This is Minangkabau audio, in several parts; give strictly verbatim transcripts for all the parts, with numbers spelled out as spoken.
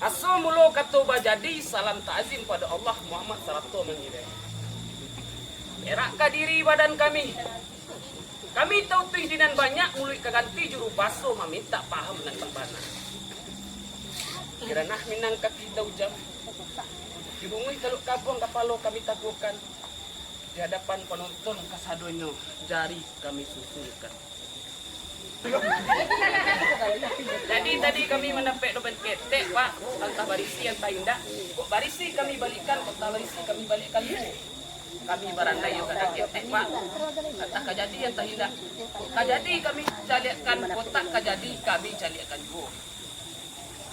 Aso mulo kato bajadi, salam takzim pado Allah, Muhammad sarato mangirai. Perak ka diri badan kami. Kami tautuih di nan banyak, muluik ka ganti juru baso, mamintak paham nan bak bana. Di ranah Minang kaki taujam, di bunguih Taluk Kabuang kapalo kami taguahkan, di hadapan panonton kasadonyo jari kami susulkan. Jadi tadi kami mandapek dompet ketek, Pak, antah barisi antah indak. Kok barisi kami balikkan, kok antah barisi kami balikkan juo. Kami barandai jo kadang ketek, Pak. Antah ka jadi antah indak. Kok ka jadi kami caliakkan, kok tak ka jadi kami caliakkan juo.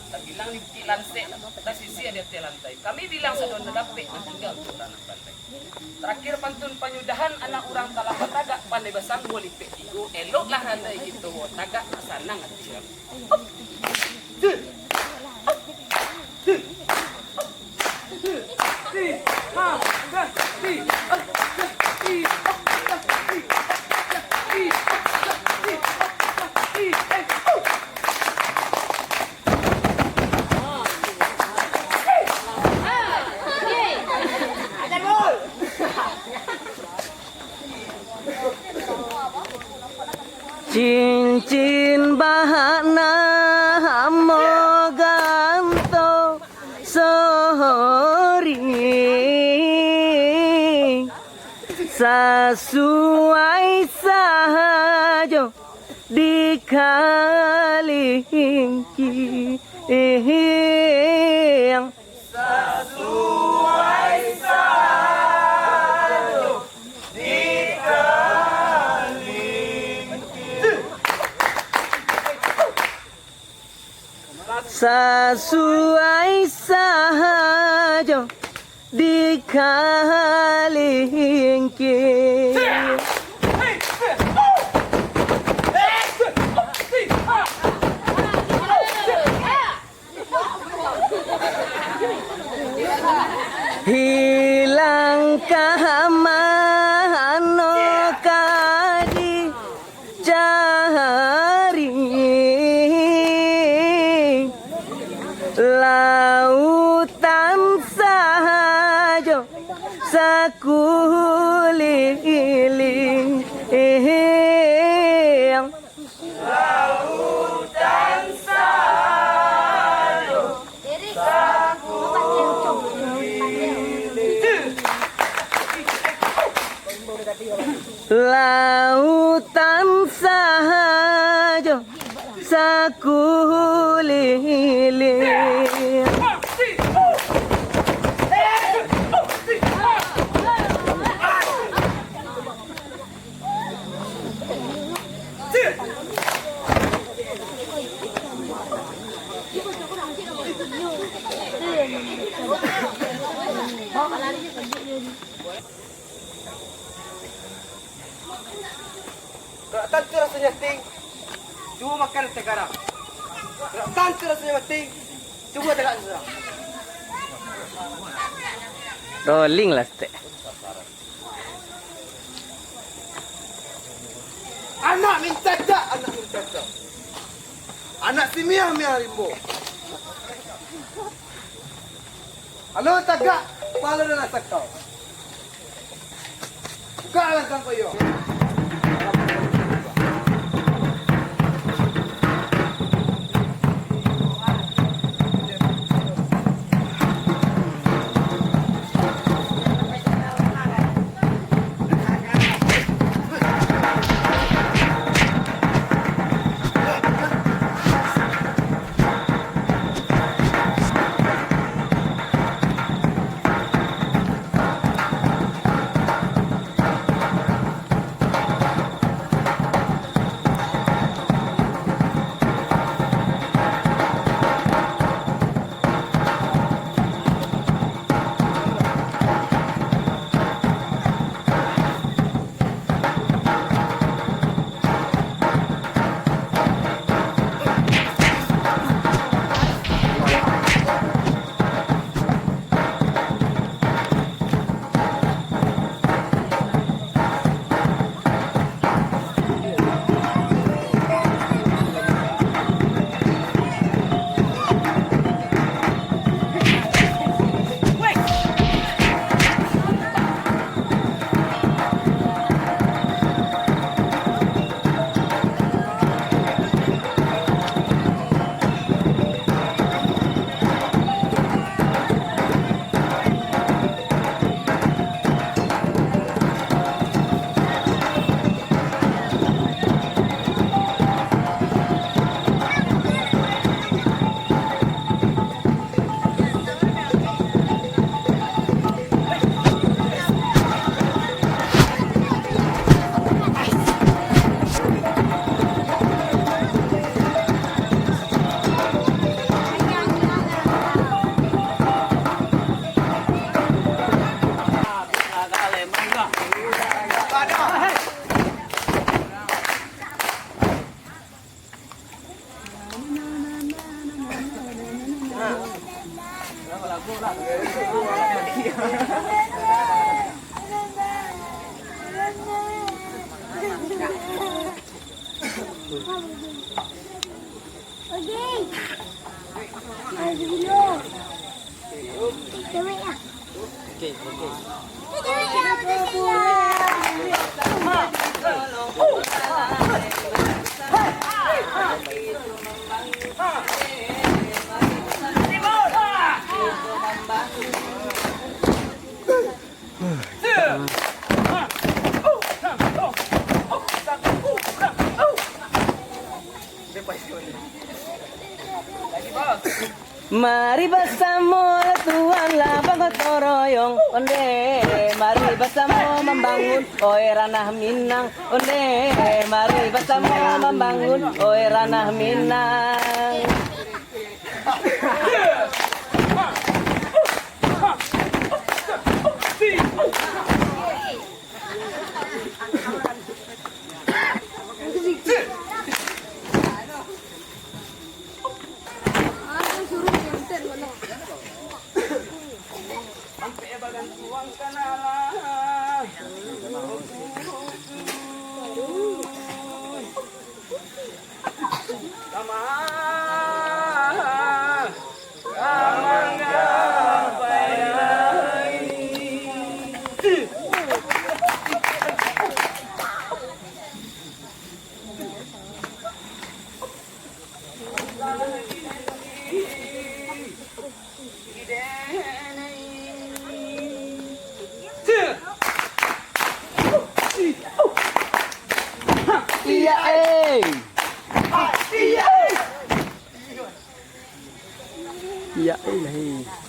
Tabilang di Bukik Lansek, tasisia di ateh lantai. Kami bilang sadonyo dapek, nan tingga untuak ranah pantai. Tarakhir pantun panyudahan, anak urang talambat tagak, pandai basangguang lipek tigo, eloklah randai kito tagak, sanang ati urang. Cincin bak namo ganto sori, sasuai sajo di kalingking. Sasuai sajo di kalingking. Sasuai sajo di kalingking. Hilang ka mano ka dicari, lautan sajo sakuliling. Lautan sajo sakuliling. Lautan sajo sakuliling. Kalau tak tantu rasonyo ati, cubo makan sekarang. Kalau tak tantu rasonyo mati, cubo tagak surang. Rolling lah, stek. Anak mincacak, anak mincacak. Anak si miah-miah rimbo. Alo tagak, palo dalam sakau. Buka langkang ko iyo. Mari basamo lah tuan lah bagotong royong. Onde, mari basamo mambangun, oi ranah Minang. Onde, mari basamo mambangun, oi ranah Minang. Iya, eh. Iya, eh, lah, eh.